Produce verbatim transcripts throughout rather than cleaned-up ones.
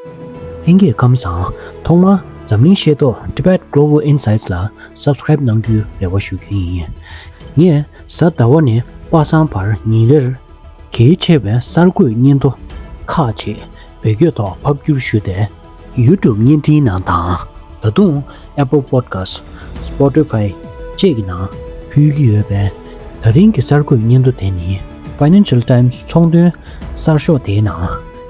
ལྷན་རྒྱས་ཁམས་བཟང་། ཐོག་མར་འཛམ་གླིང་ཤེས་རྟོགས་Tibet Global Insights ལ་Subscribe གནང་རྒྱུའི་རེ་བ་ཞུ་རྒྱུ་ཡིན། ངས་གཟའ་ཟླ་བ་ནས་པ་སངས་བར་ཉིན་རེར་གལ་ཆེ་བའི་གསར་འགོད་སྙན་ཐོ་ཁག་ཅིག་བོད་སྐད་ཐོག་ཕབ་བསྒྱུར་ཞུས་ཏེ། YouTube བརྙན་འཕྲིན་ནང་དང་། ད་དུང་Apple Podcast, Spotify བཅས་ཀྱི་ནང་ཕུལ་གྱི་ཡོད་པས། ད་རིང་གི་གསར་འགོད་སྙན་ཐོ་དེ་ནི་Financial Times ཚོང་དོན་གསར་ཤོག་དེའི་ནང་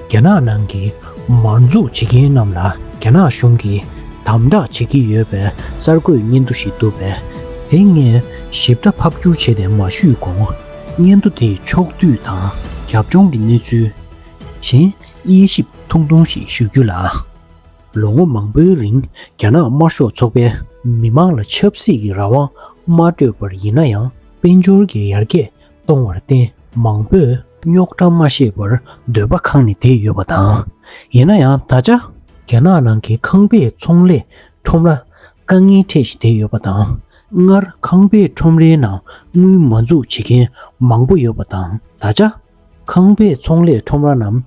རྒྱ་ནག་ནང་གི་མ་འཛུགས་བྱེད་མཁན་རྣམས་ལ་རྒྱ་ནག་གཞུང་གིས་དམ་དྲག་བྱེད་ཀྱི་ཡོད་པའི་གསར་འགོད་སྙན་ཐོ་ཞིག་འདུག་པས། དེ་ངས་ཞིབ་ཕྲ་ཕབ་བསྒྱུར་བྱས་ཏེ་མ་ཞུས་གོང་། སྙན་ཐོ་དེའི་ཕྱོགས་བསྡུས་དང་རྒྱབ་ལྗོངས་ཀྱི་གནས་ཚུལ། གཞན་དབྱེ་ཞིབ་ཐུང་ཐུང་ཞིག་ཞུ་རྒྱུ་ལ། ལོ་ངོ་མང་པོའི་རིང་རྒྱ་ནག་དམར་ཤོག་ཚོགས་པས་མི་མང་ལ་ཆབ་སྲིད་ཀྱི་རང་དབང་མ་སྤྲོད་པར། ཡིན་ན་ཡང་དཔལ་འབྱོར་གྱི་ཡར་རྒྱས་གཏོང་བར་བརྟེན་མང་པོས་རྙོག་དྲ་མ་བཤད་པར་འདོད་པ་ཁེངས་ནས་བསྡད་ཡོད་པ་དང་། ཡིན་ན་ཡང་ད་ཆ་རྒྱ་ནག་ནང་གི་ཁང་པའི་ཚོང་ལས་ཁྲོམ་ར་དཀའ་ངལ་འཕྲད་བཞིན་བསྡད་ཡོད་པ་དང་། སྔར་ཁང་པའི་ཁྲོམ་རའི་ནང་དངུལ་མ་འཛུགས་བྱེད་མཁན་མང་པོ་ཡོད་པ་དང་། ད་ཆ་ཁང་པའི་ཚོང་ལས་ཁྲོམ་ར་རྣམས་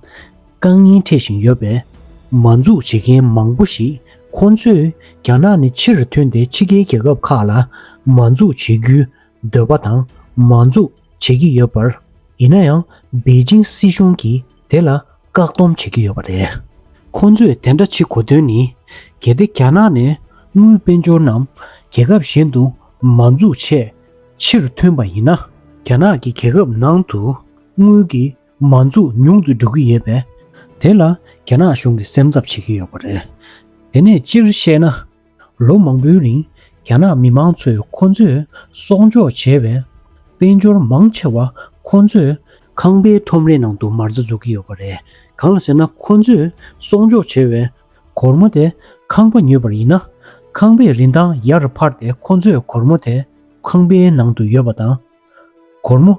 དཀའ་ངལ་འཕྲད་བཞིན་ཡོད་པས། མ་འཛུགས་བྱེད་མཁན་མང་པོ་ཞིག་ཁོ་ཚོས་རྒྱ་ནག་ནས་ཕྱིར་ཐོན་ཏེ་ཕྱི་རྒྱལ་རྒྱལ་ཁབ་ཁག་ལ་མ་འཛུགས་བྱེད་རྒྱུའི་འདོད་པ་དང་མ་འཛུགས་བྱེད་ཀྱི་ཡོད་པར། ཡིན་ན་ཡང་པེ་ཅིང་སྲིད་གཞུང་གིས་དེ་ལ་བཀག་སྡོམ་བྱེད་ཀྱི་ཡོད་པ་རེད། ཁོ་ཚོས་དེ་འདྲ་བྱེད་དགོས་དོན་ནི། གལ་ཏེ་རྒྱ་ནག་ནས་དངུལ་དཔལ་འབྱོར་རྣམས་རྒྱལ་ཁབ་གཞན་དུ་མ་འཛུགས་ཆེད་ཕྱིར་ཐོན་པ་ཡིན་ན། རྒྱ་ནག་གི་རྒྱལ་ཁབ་ནང་དུ་དངུལ་གྱི་མ་འཛུགས་ཉུང་དུ་འགྲོ་གི་ཡོད་པས། དེ་ལ་རྒྱ་ནག་གཞུང་གིས་སེམས་འཚབ་བྱེད་ཀྱི་ཡོད་པ་རེད། དེ་ནས་སྤྱིར་བཤད་ན། ལོ་མང་པོའི་རིང་རྒྱ་ནག་མི་མང་ཚོས་ཁོ་ཚོས་གསོག་འཇོག་བྱས་པའི་དཔལ་འབྱོར་མང་ཆེ་བ་ཁོ་ཚོས་ཁང་པའི་ཁྲོམ་རའི་ནང་དུ་མ་རྩ་འཛུགས་ཀྱི་ཡོད་པ་རེད། གང་ལ་ཟེར་ན། ཁོ་ཚོས་གསོག་འཇོག་བྱས་པའི་སྒོར་མོ་དེ་ཁང་པ་ཉོས་པར་ཡིན་ན། ཁང་པའི་རིན་ཐང་ཡར་འཕར་ཏེ་ཁོ་ཚོའི་སྒོར་མོ་དེ་ཁང་པའི་ནང་དུ་ཡོད་པ་དང་། སྒོར་མོ་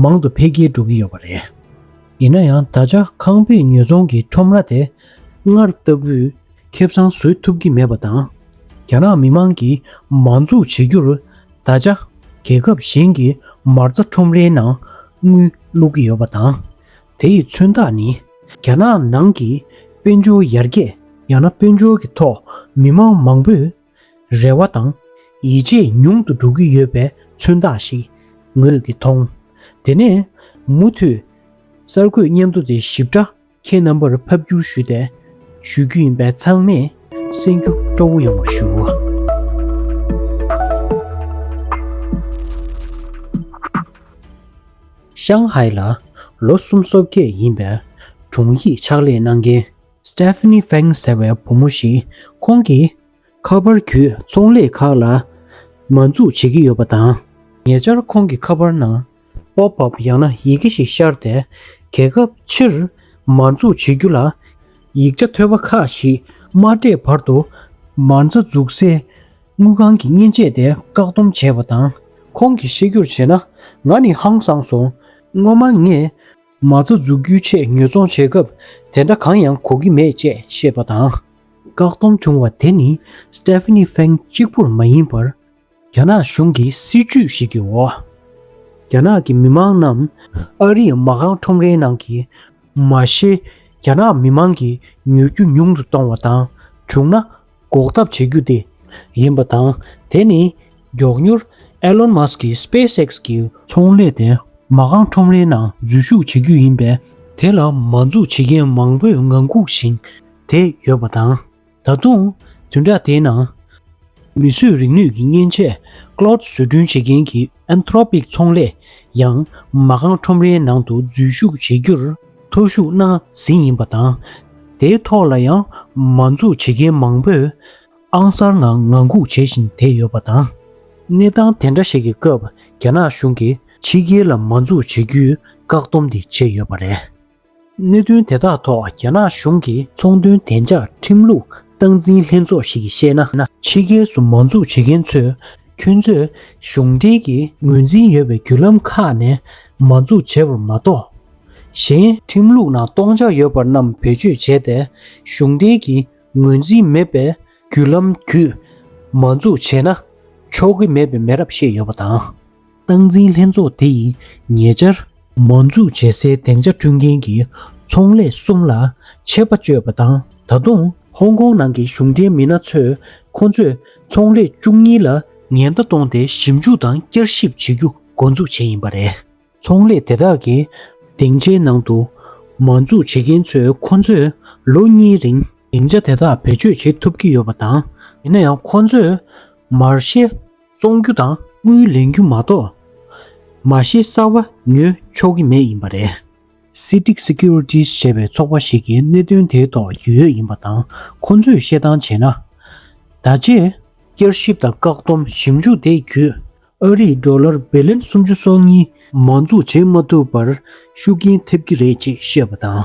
མང་དུ་འཕེལ་རྒྱས་འགྲོ་གི་ཡོད་པ་རེད། ཡིན་ན་ཡང་ད་ཆ་ཁང་པའི་ཉོ་ཚོང་གི་ཁྲོམ་ར་དེ་སྔར་ལྟ་བུའི་ཁེ་བཟང་བཟོ་ཐུབ་ཀྱི་མེད་པ་དང་། རྒྱ་ནག་མི་མང་གིས་མ་འཛུགས་བྱེད་རྒྱུར། ད་ཆ་རྒྱལ་ཁབ་གཞན་གྱི་མ་རྩ་ཁྲོམ་རའི་ནང་དངུལ་བླུག་གི་ཡོད་པ་དང་། དེ་ཡི་མཚོན་རྟགས་ནི། རྒྱ་ནག་ནང་གི་དཔལ་འབྱོར་ཡར་རྒྱས། ཡང་ན་དཔལ་འབྱོར་གྱི་ཐོག་མི་མང་མང་པོས་རེ་བ་དང་ཡིད་ཆེས་ཉུང་དུ་འགྲོ་གི་ཡོད་པའི་མཚོན་རྟགས་ཤིག་ངོས་ཀྱིས་མཐོང་། དེ་ནས་མུ་མཐུད་གསར་འགོད་སྙན་ཐོ་དེ་ཞིབ་ཕྲ་ཁྱེད་རྣམ་པར་ཕབ་བསྒྱུར་ཞུས་ཏེ་ཞུ་རྒྱུ་ཡིན་པས། ཚང་མས་གསན་རྒྱུ་སྤྲོ་བོ་ཡོང་བར་ཞུ། ཤང་ཧའེ་ལ་ལོ་སུམ་ཅུ་སོ་བརྒྱད་ཡིན་པའི་དྲུང་ཡིག་ཕྱག་ལས་གནང་མཁན་Stephanie Feng ཟེར་བའི་བུ་མོ་ཞིག་ཁོང་གིས་ཁ་པར་བརྒྱུད་ཚོང་ལས་ཁག་ལ་མ་འཛུགས་བྱེད་ཀྱི་ཡོད་པ་དང་། ཉེ་ཆར་ཁོང་གི་ཁ་པར་ནང་པོབ་ཨབ་ཡང་ན་ཡི་གེ་ཞིག་ཤར་ཏེ། རྒྱལ་ཁབ་ཕྱིར་མ་འཛུགས་བྱེད་རྒྱུ་ལ་ཡིག་ཆ་ཐོལ་པ་ཁག་ཞིག་མ་སྤྲད་བར་དུ། མ་རྩ་འཛུགས་སའི་དངུལ་ཁང་གི་མཉེན་ཆས་དེ་བཀག་སྡོམ་བྱས་པ་དང་། ཁོང་གིས་བཤད་རྒྱུར་བྱས་ན། ང་ནི་ཧང་སངས་སོང་། སྔོན་མ་ངས་མ་རྩ་འཛུགས་རྒྱུའི་ཆེད་ཉོ་ཚོང་བྱེད་སྐབས་དེ་འདྲ་གང་ཡང་གོ་གི་མེད་ཅེས་བཤད་པ་དང་། བཀག་སྡོམ་བྱུང་བ་དེ་ནི་Stephanie Feng གཅིག་པུར་མ་ཡིན་པར། རྒྱ་ནག་གཞུང་གི་སྲིད་ཇུས་ཤིག་གི་འོག་རྒྱ་ནག་གི་མི་མང་རྣམས་ཨ་རིའི་མ་རྐང་ཁྲོམ་རའི་ནང་གི་མ་གཞི་རྒྱ་ནག་མི་མང་གིས་ཉོ་རྒྱུ་ཉུང་དུ་གཏོང་བ་དང་། བྱུང་ན་འགོག་ཐབས་བྱེད་རྒྱུ་དེ་ཡིན་པ་དང་། དེ་ནི་མགྱོགས་མྱུར་Elon Musk གི་SpaceX གི་ཚོང་ལས་དེ་མ་རྐང་ཁྲོམ་རའི་ནང་འཛུལ་ཞུགས་བྱེད་རྒྱུ་ཡིན་པས། དེ་ལ་མ་འཛུགས་བྱེད་མཁན་མང་པོས་ངང་སྒུག་བཞིན་བསྡད་ཡོད་པ་དང་། ད་དུང་བདུན་ཕྲག་དེའི་ནང་། མིས་བཟོས་རིག་ནུས་ཀྱི་མཉེན་ཆས་Claude བཟོ་སྐྲུན་བྱེད་མཁན་གྱི་Anthropic ཚོང་ལས་ཡང་མ་རྐང་ཁྲོམ་རའི་ནང་དུ་འཛུལ་ཞུགས་བྱེད་རྒྱུར་ཐོ་ཞུགས་གནང་ཟིན་ཡིན་པ་དང་། དེའི་ཐོག་ལ་ཡང་མ་འཛུགས་བྱེད་མཁན་མང་པོས་ཨང་གསར་ངང་ངང་སྒུག་བྱེད་བཞིན་བསྡད་ཡོད་པ་དང་། གནས་སྟངས་དེ་འདྲ་ཞིག་གི་སྐབས། རྒྱ་ནག་གཞུང་གིས་ཕྱི་རྒྱལ་ལ་མ་འཛུགས་བྱེད་རྒྱུའི་བཀག་སྡོམ་དེ་བྱས་ཡོད་པ་རེད། གནད་དོན་དེ་དག་ཐོག་རྒྱ་ནག་གཞུང་གི་ཚོང་དོན་བདེ་འཇགས་ཁྲིམས་ལུགས་སྟངས་འཛིན་ལྷན་ཚོགས་ཤིག་གིས་བཤད་ན། ཕྱི་རྒྱལ་སུ་མ་འཛུགས་བྱེད་མཁན་ཚོས། ཁྱོད་ཚོས་གཞུང་འབྲེལ་གྱི་ངོས་འཛིན་ཡོད་པའི་བརྒྱུད་ལམ་ཁག་ནས་མ་འཛུགས་བྱས་པར་མ་གཏོགས། གཞན་ཁྲིམས་ལུགས་ནང་སྟོང་ཆ་ཡོད་པ་རྣམས་བེད་སྤྱོད་བྱས་ཏེ། གཞུང་འབྲེལ་གྱི་ངོས་འཛིན་མེད་པའི་བརྒྱུད་ལམ་བརྒྱུད་མ་འཛུགས་བྱས་ན། ཆོག་གི་མེད་པའི་མེད་རབས་བཤད་ཡོད་པ་དང་། སྟངས་འཛིན་ལྷན་ཚོགས་དེ་ཡིས་ཉེ་ཆར་མ་འཛུགས་བྱེད་སའི་སྡིངས་ཆ་བསྐྲུན་མཁན་གྱི་ཚོང་ལས་གསུམ་ལ་ཆད་པ་གཅོད་པ་དང་ ད་དུང་ཧོང་ཀོང་ནང་གི་གཞུང་འབྲེལ་མི་སྣ་ཚོས་ཁོ་ཚོས་ཚོང་ལས་བཅུ་གཉིས་ལ་ཉེན་བརྡ་བཏོན་ཏེ་ཞིབ་འཇུག་དང་བསྐྱར་ཞིབ་བྱེད་རྒྱུ་འགོ་འཛུགས་བྱས་ཡིན་པ་རེད། ཚོང་ལས་དེ་དག་གི་སྡིངས་ཆའི་ནང་དུ་མ་འཛུགས་བྱེད་མཁན་ཚོས་ཁོ་ཚོས་ལོ་གཉིས་རིང་སྡིངས་ཆ་དེ་དག་བེད་སྤྱོད་བྱེད་ཐུབ་ཀྱི་ཡོད་པ་དང་། ཡིན་ན་ཡང་ཁོ་ཚོས་མར་ཤེས་བཙོང་རྒྱུ་དང་དངུལ་ལེན་རྒྱུ་མ་གཏོགས། མ་ཤེས་གསར་པ་ཉོ་ཆོག་གི་མེད་ཡིན་པ་རེད། སི་ཊིག་སི་ཀིའུ་རི་ཊིས་ཞེས་པའི་ཚོགས་པ་ཞིག་གིས་གནད་དོན་དེའི་ཐོག་ཡོད་ཡོད་ཡིན་པ་དང་། ཁོ་ཚོས་བཤད་སྟངས་བྱས་ན། ད་ཆའི་བསྐྱར་ཞིབ་དང་བཀག་སྡོམ་ཞིབ་འཇུག་དེའི་བརྒྱུད། ཨ་རིའི་ཌོ་ལར་བི་ལིན་སུམ་ཅུ་སོ་གཉིས་མ་འཛུགས་བྱེད་མ་ཐུབ་པར་ཤུགས་རྐྱེན་ཐེབས་ཀྱི་རེད་ཅེས་བཤད་པ་དང་།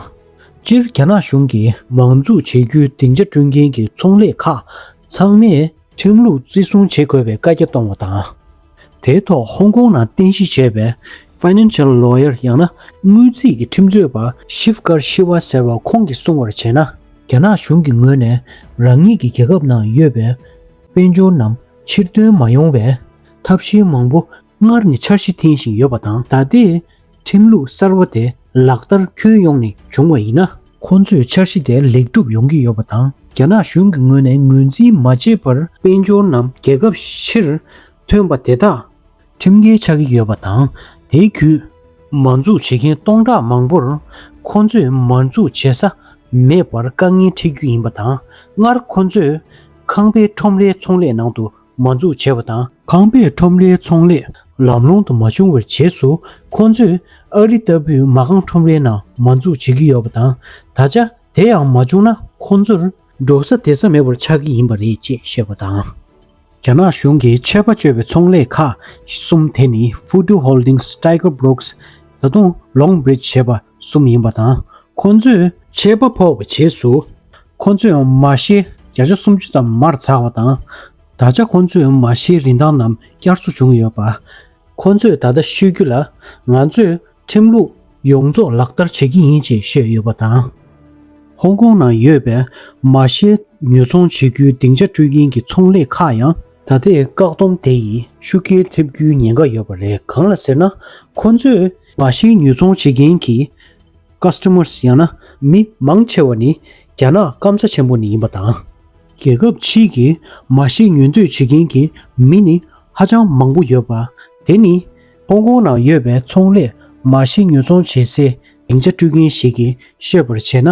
སྤྱིར་རྒྱ་ནག་གཞུང་གིས་མ་འཛུགས་བྱེད་རྒྱུའི་སྡིངས་ཆ་སྤྲོད་མཁན་གྱི་ཚོང་ལས་ཁག་ཚང་མས་ཁྲིམས་ལུགས་བརྩི་སྲུང་བྱེད་དགོས་པའི་བཀའ་རྒྱ་གཏོང་བ་དང་། དེའི་ཐོག་ཧོང་ཀོང་ནང་རྟེན་གཞི་བྱས་པའི་ཕའི་ནན་ཤལ་ལོ་ཡར་ཡང་ན་དངུལ་རྩིས་ཀྱི་ཁྲིམས་རྩོད་པ་ཤིབ་ཀར་ཤི་ཝ་ཟེར་བ་ཁོང་གིས་གསུངས་པར་བྱས་ན། རྒྱ་ནག་གཞུང་གི་ངོས་ནས་རང་ཉིད་ཀྱི་རྒྱལ་ཁབ་ནང་ཡོད་པའི་དཔལ་འབྱོར་རྣམས་ཕྱིར་འདོན་མ་ཡོང་བའི་ཐབས་ཤེས་མང་པོ་སྔར་ནས་འཆར་གཞི་འཐེན་བཞིན་ཡོད་པ་དང་། ད་ལྟའི་ཁྲིམས་ལུགས་གསར་བ་དེ་ལག་བསྟར་ཁྱོན་ཡོངས་ནས་བྱུང་བ་ཡིན་ན། ཁོང་ཚོས་འཆར་གཞི་དེ་ལེགས་གྲུབ་ཡོང་གི་ཡོད་པ་དང་། རྒྱ་ནག་གཞུང་གི་ངོས་ནས་ངོས་འཛིན་མ་བྱས་པར་དཔལ་འབྱོར་རྣམས་རྒྱལ་ཁབ་ཕྱིར་ཐོན་པ་དེ་དག་ཁྲིམས་འགལ་ཆགས་ཀྱི་ཡོད་པ་དང་། དེའི་བརྒྱུད་མ་འཛུགས་བྱེད་མཁན་སྟོང་ཕྲག་མང་པོར་ཁོང་ཚོས་མ་འཛུགས་བྱེད་ས་མེད་པར་དཀའ་ངལ་འཕྲད་རྒྱུ་ཡིན་པ་དང་། སྔར་ཁོང་ཚོས་ཁང་པའི་ཁྲོམ་རའི་ཚོང་ལས་ནང་དུ་མ་འཛུགས་བྱས་པ་དང་། ཁང་པའི་ཁྲོམ་རའི་ཚོང་ལས་ལམ་ལྷོང་དུ་མ་བྱུང་བའི་རྗེས་སུ། ཁོང་ཚོས་ཨ་རི་ལྟ་བུའི་མ་རྐང་ཁྲོམ་རའི་ནང་མ་འཛུགས་བྱེད་ཀྱི་ཡོད་པ་དང་། ད་ཆ་དེ་ཡང་མ་བྱུང་ན་ཁོང་ཚོར་འགྲོ་ས་བསྡད་ས་མེད་པར་ཆགས་ཀྱི་ཡིན་པ་རེད་ཅེས་བཤད་པ་དང་། རྒྱ་ནག་གཞུང་གིས་ཆད་པ་གཅོད་པའི་ཚོང་ལས་ཁག་གསུམ་དེ་ནི་Futu Holdings, Tiger Brooks, ད་དུང་Longbridge ཞེས་པ་གསུམ་ཡིན་པ་དང་། ཁོང་ཚོས་ཆད་པ་ཕོག་པའི་རྗེས་སུ། ཁོང་ཚོས་མ་ཤེས་བརྒྱ་ཆ་སུམ་ཅུ་ཙམ་མར་ཚགས་པ་དང་། ད་ཆ་ཁོང་ཚོས་མ་ཤེས་རིན་ཐང་རྣམས་བསྐྱར་གསོ་བྱུང་ཡོད་པ། ཁོང་ཚོས་ད་ལྟ་ཤོད་རྒྱུ་ལ། ང་ཚོས་ཁྲིམས་ལུགས་ཡོངས་རྫོགས་ལག་བསྟར་བྱེད་ཀྱི་ཡིན་ཅེས་བཤད་ཡོད་པ་དང་། ཧོང་ཀོང་ནང་ཡོད་པའི་མ་ཤེས་ཉོ་ཚོང་བྱེད་རྒྱུའི་སྡིངས་ཆ་སྤྲོད་མཁན་གྱི་ཚོང་ལས་ཁག་ཡང་ད་ལྟའི་བཀག་སྡོམ་དེ་ཡིས་ཤུགས་རྐྱེན་ཐེབས་རྒྱུའི་ཉེན་ཁ་ཡོད་པ་རེད། གང་ལ་ཟེར་ན། ཁོ་ཚོས་མ་ཤེས་ཉོ་ཚོང་བྱེད་མཁན་གྱི་ཀ་སི་ཊ་མར་ཡང་ན་མི་མང་ཆེ་བ་ནི་རྒྱ་ནག་སྐམ་ས་ཆེན་པོ་ནས་ཡིན་པ་དང་། རྒྱལ་ཁབ་ཕྱི་གི་མ་ཤེས་ཉོ་འདོད་བྱེད་མཁན་གྱི་མི་ནི་ཧ་ཅང་མང་པོ་ཡོད་པ། དེ་ནི་ཧོང་ཀོང་ནང་ཡོད་པའི་ཚོང་ལས་མ་ཤེས་ཉོ་ཚོང་བྱེད་སའི་སྡིངས་ཆ་སྤྲོད་མཁན་ཞིག་གིས་བཤད་པར་བྱས་ན།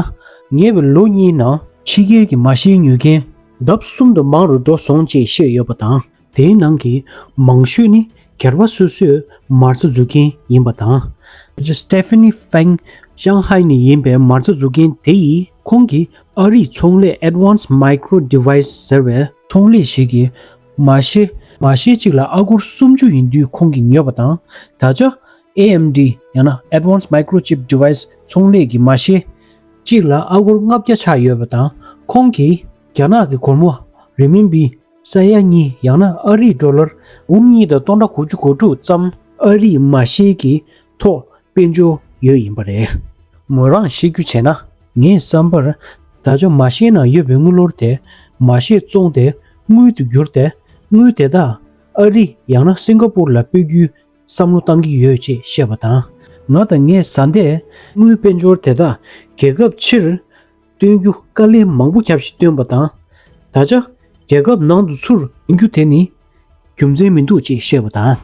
ཉེ་བའི་ལོ་གཉིས་ནང་ཕྱི་རྒྱལ་གྱི་མ་ཤེས་ཉོ་མཁན་ལྡབ་གསུམ་དུ་མང་རུ་འགྲོ་སོང་ཅེས་བཤད་ཡོད་པ་དང་། དེའི་ནང་གི་མང་ཤོས་ནི་གྱར་བ་སོ་སོའི་མ་རྩ་འཛུགས་མཁན་ཡིན་པ་དང་། Stephanie Feng, ཤང་ཧའེ་ནས་ཡིན་པའི་མ་རྩ་འཛུགས་མཁན་དེ་ཡིས་ཁོང་གིས་ཨ་རིའི་ཚོང་ལས་Advanced Micro Device ཟེར་བའི་ཚོང་ལས་ཤིག་གིས་མ་ཤེས་མ་ཤེས་གཅིག་ལ་ཨ་སྒོར་སུམ་ཅུ་ཡིན་དུས་ཁོང་གིས་ཉོས་པ་དང་། ད་ཆ་ཨེ་ཨེམ་ཌི་ཡང་ན་Advanced Microchip Device ཚོང་ལས་ཀྱི་མ་ཤེས་གཅིག་ལ་ཨ་སྒོར་ལྔ་བརྒྱ་ཆགས་ཡོད་པ་དང་། ཁོང་གིས་རྒྱ་ནག་གི་སྒོར་མོ་རི་མིན་པི་ས་ཡ་གཉིས་ཡང་ན་ཨ་རིའི་ཌོ་ལར་འབུམ་གཉིས་དང་སྟོང་ཕྲག་དགུ་བཅུ་གོ་དྲུག་ཙམ་ཨ་རིའི་མ་ཤེས་ཀྱི་ཐོག་དཔལ་འབྱོར་ཡོད་ཡིན་པ་རེད། མོ་རང་བཤད་རྒྱུ་བྱས་ན། ངའི་བསམ་པར་ད་ཆ་མ་ཤེས་ནང་ཡོད་པའི་དངུལ་ལོར་དེ་མ་ཤེས་བཙོངས་ཏེ་དངུལ་དུ་བསྒྱུར་ཏེ། དངུལ་དེ་དག་ཨ་རི་ཡང་ན་སིང་ག་པུར་ལ་སྤོས་རྒྱུའི་བསམ་བློ་བཏང་གི་ཡོད་ཅེས་བཤད་པ་དང་། ང་དང་ངའི་བཟའ་ཟླས་དངུལ་དཔལ་འབྱོར་དེ་དག་རྒྱལ་ཁབ་ཕྱིར་བཏོན་རྒྱུ་དཀའ་ལས་མང་པོ་བརྒྱབ་ཞིག་བཏོན་པ་དང་། ད་ཆ་རྒྱལ་ཁབ་ནང་དུ་ཚུར་ཡོང་རྒྱུ་དེ་ནི་རྒྱུ་མཚན་མི་འདུག་ཅེས་བཤད་པ་དང་།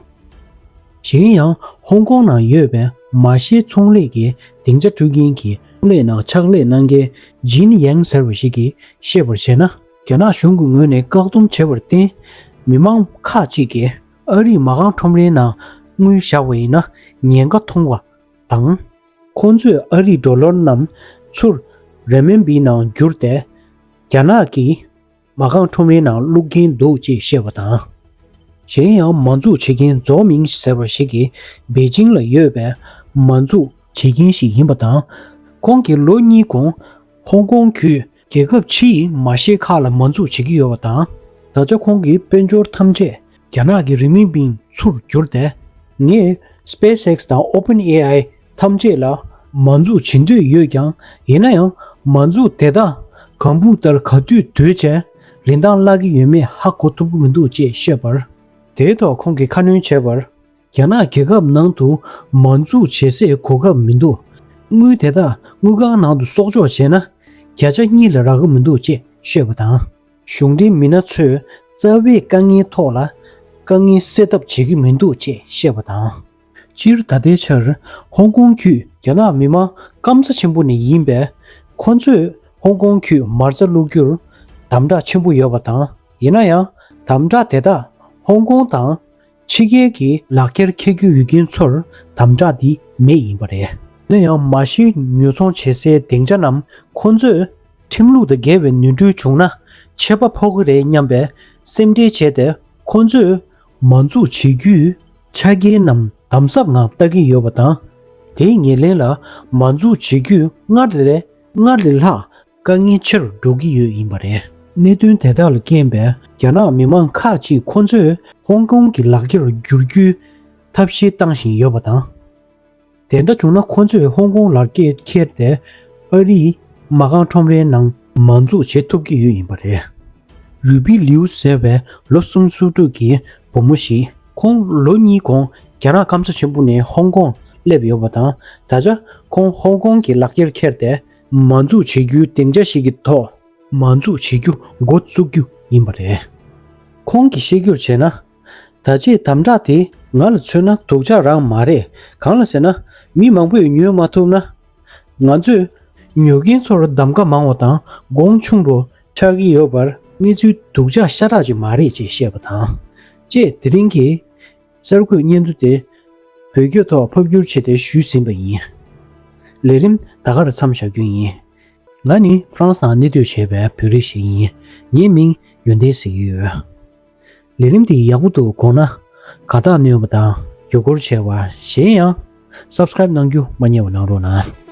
གཞན་ཡང་ཧོང་ཀོང་ནང་ཡོད་པའི་མ་ཤེས་ཚོང་ལས་ཀྱི་སྡིངས་ཆ་སྤྲོད་མཁན་གྱི་ཚོང་ལས་ནང་ཕྱག་ལས་གནང་མཁན་ཇིན་ཡང་ཟེར་བ་ཞིག་གིས་བཤད་པར་བྱས་ན། རྒྱ་ནག་གཞུང་གི་ངོས་ནས་བཀག་སྡོམ་བྱས་པར་བརྟེན། མི་མང་ཁག་ཅིག་གིས་ཨ་རིའི་མ་རྐང་ཁྲོམ་རའི་ནང་དངུལ་བཞག་པ་ཡིན་ན་ཉེན་ཁ་མཐོང་བ་དང་། ཁོང་ཚོས་ཨ་རིའི་ཌོ་ལར་རྣམས་ཚུར་རེ་མན་པིའི་ནང་བསྒྱུར་ཏེ། རྒྱ་ནག་གི་མ་རྐང་ཁྲོམ་རའི་ནང་བླུག་གིན་འདུག་ཅེས་བཤད་པ་དང་། གཞན་ཡང་མ་འཛུགས་བྱེད་མཁན་ཛོ་མིང་ཟེར་བ་ཞིག་གིས་པེ་ཅིང་ལ་ཡོད་པའི་མ་འཛུགས་བྱེད་མཁན་ཞིག་ཡིན་པ་དང་། ཁོང་གིས་ལོ་གཉིས་གོང་ཧོང་ཀོང་བརྒྱུད་རྒྱལ་ཁབ་ཕྱི་ཡི་མ་ཤེས་ཁག་ལ་མ་འཛུགས་བྱེད་ཀྱི་ཡོད་པ་དང་། ད་ཆ་ཁོང་གིས་དཔལ་འབྱོར་ཐམས་ཅད་རྒྱ་ནག་གི་རི་མིན་པིན་ཚུར་བསྒྱུར་ཏེ། ངས་སྤེས་ཨེགས་དང་ཨོ་པན་ཨེ་ཨའི་ཐམས་ཅད་ལ་མ་འཛུགས་བྱེད་འདོད་ཡོད་ཀྱང་། ཡིན་ན་ཡང་མ་འཛུགས་དེ་དག་གང་ཕུག་ལྟར་ག་དུས་སྡོད་བྱས་རིན་ཐང་བརླག་གི་ཡོད་མེད་ཧ་གོ་ཐུབ་ཀྱི་མི་འདུག་ཅེས་བཤད་པར། དེའི་ཐོག་ཁོང་གིས་ཁ་སྣོན་བྱས་པར། རྒྱ་ནག་རྒྱལ་ཁབ་ནང་དུ་མ་འཛུགས་བྱེད་སའི་གོ་སྐབས་མི་འདུག་དངུལ་དེ་དག་དངུལ་ཁང་ནང་དུ་གསོག་འཇོག་བྱས་ན། བརྒྱ་ཆ་གཉིས་ལས་རག་གི་མི་འདུག་ཅེས་བཤད་པ་དང་། གཞུང་འབྲེལ་མི་སྣ་ཚོས་རྩ་བའི་དཀའ་ངལ་ཐོག་ལ་དཀའ་ངལ་སེལ་ཐབས་བྱེད་ཀྱི་མི་འདུག་ཅེས་བཤད་པ་དང་། སྤྱིར་ད་ལྟའི་ཆར་ཧོང་ཀོང་བརྒྱུད་རྒྱ་ནག་མི་མང་སྐམ་ས་ཆེན་པོ་ནས་ཡིན་པས། ཁོ་ཚོས་ཧོང་ཀོང་བརྒྱུད་མ་རྩ་བླུག་རྒྱུར་དམ་དྲག་ཆེན་པོ་ཡོད་པ་དང་། ཡིན་ན་ཡང་དམ་དྲག་དེ་དག་ཧོང་ཀོང་དང་ཕྱི་རྒྱལ་གྱི་ལག་འཁྱེར་འཁྱེར་རྒྱུ་ཡོད་མཁན་ཚོར་དམ་དྲག་འདི་མེད་ཡིན་པ་རེད། ཡིན་ན་ཡང་མ་གཞི་ཉོ་ཚོང་བྱེད་སའི་སྡིངས་ཆ་རྣམས་ཁོ་ཚོས་ཁྲིམས་ལུགས་དང་འགལ་བའི་ནོར་འཁྲུལ་བྱུང་ན་ཆད་པ་ཕོག་གི་རེད་སྙམ་པའི་སེམས་ཁྲལ་བྱས་ཏེ། ཁོ་ཚོས་མ་འཛུགས་བྱེད་རྒྱུའི་ཆ་རྐྱེན་རྣམས་དམ་ཟབ་ངང་ལྟ་གི་ཡོད་པ་དང་། དེའི་ཉེར་ལེན་ལ་མ་འཛུགས་བྱེད་རྒྱུས་སྔར་ལས་སྔར་ལས་ལྷག་དཀའ་ངལ་ཆེ་རུ་འགྲོ་གི་ཡོད་ཡིན་པ་རེད། གནད་དོན་དེ་དག་ལ་རྐྱེན་པས་རྒྱ་ནག་མི་མང་ཁག་ཅིག་ཁོ་ཚོས་ཧོང་ཀོང་གི་ལག་འཁྱེར་བསྒྱུར་རྒྱུའི་ཐབས་ཤེས་བཏང་བཞིན་ཡོད་པ་དང་། དེ་འདྲ་བྱུང་ན་ཁོ་ཚོས་ཧོང་ཀོང་ལག་འཁྱེར་འཁྱེར་ཏེ་ཨ་རིའི་མ་རྐང་ཁྲོམ་རའི་ནང་མ་འཛུགས་བྱེད་ཐུབ་ཀྱི་ཡོད་ཡིན་པ་རེད། རུས་པི་ལིའུ་ཟེར་བའི་ལོ་སུམ་ཅུ་སོ་དྲུག་གི་བུ་མོ་ཞིག་ཁོང་ལོ་གཉིས་གོང་རྒྱ་ནག་སྐམ་ས་ཆེན་པོ་ནས་ཧོང་ཀོང་སླེབས་ཡོད་པ་དང་། ད་ཆ་ཁོང་ཧོང་ཀོང་གི་ལག་འཁྱེར་འཁྱེར་ཏེ་མ་འཛུགས་བྱེད་རྒྱུའི་སྡིངས་ཆ་ཞིག་གི་ཐོག་མ་འཛུགས་བྱེད་རྒྱུ་འགོ་བཙུགས་རྒྱུ་ཡིན་པ་རེད། ཁོང་གིས་བཤད་རྒྱུར་བྱས་ན། ད་ཆའི་དམ་དྲག་དེ་ང་ལ་མཚོན་ན་སྡུག་ཅག་རང་མ་རེད། གང་ལ་ཟེར་ན། མི་མང་པོས་ཉོ་མ་ཐུབ་ན། ང་ཚོས་ཉོ་མཁན་ཚོར་གདམ་ག་མང་བ་དང་གོང་ཆུང་རུ་ཆགས་ཀྱི་ཡོད་པར་གནས་ཚུལ་སྡུག་ཅག་ཤ་སྟག་ཅིག་མ་རེད་ཅེས་བཤད་པ་དང་། ཅེས་དེ་རིང་གི་གསར་འགོད་སྙན་ཐོ་དེ་བོད་སྐད་ཐོག་ཕབ་བསྒྱུར་བྱས་ཏེ་ཞུས་ཟིན་པ་ཡིན། ལས་རིམ་ད་གར་མཚམས་བཞག་རྒྱུ་ཡིན། ང་ནི་ཧྥ་རན་སི་ནང་གནས་སྡོད་བྱས་པའི་བོད་རིགས་ཤིག་ཡིན། ངའི་མིང་ཡོན་ཏན་ཟེར་གྱི་ཡོད། ལས་རིམ་འདི་ཡག་པོ་འདུག་དགོངས་ན། དགའ་རྟགས་གནོན་པ་དང་། ཡུ་སྐོར་བྱས་པ། གཞན་ཡང་སབ་སི་ཀ་རེབ་གནང་རྒྱུ་མ་བསྙེལ་བ་གནང་རོགས་གནང་།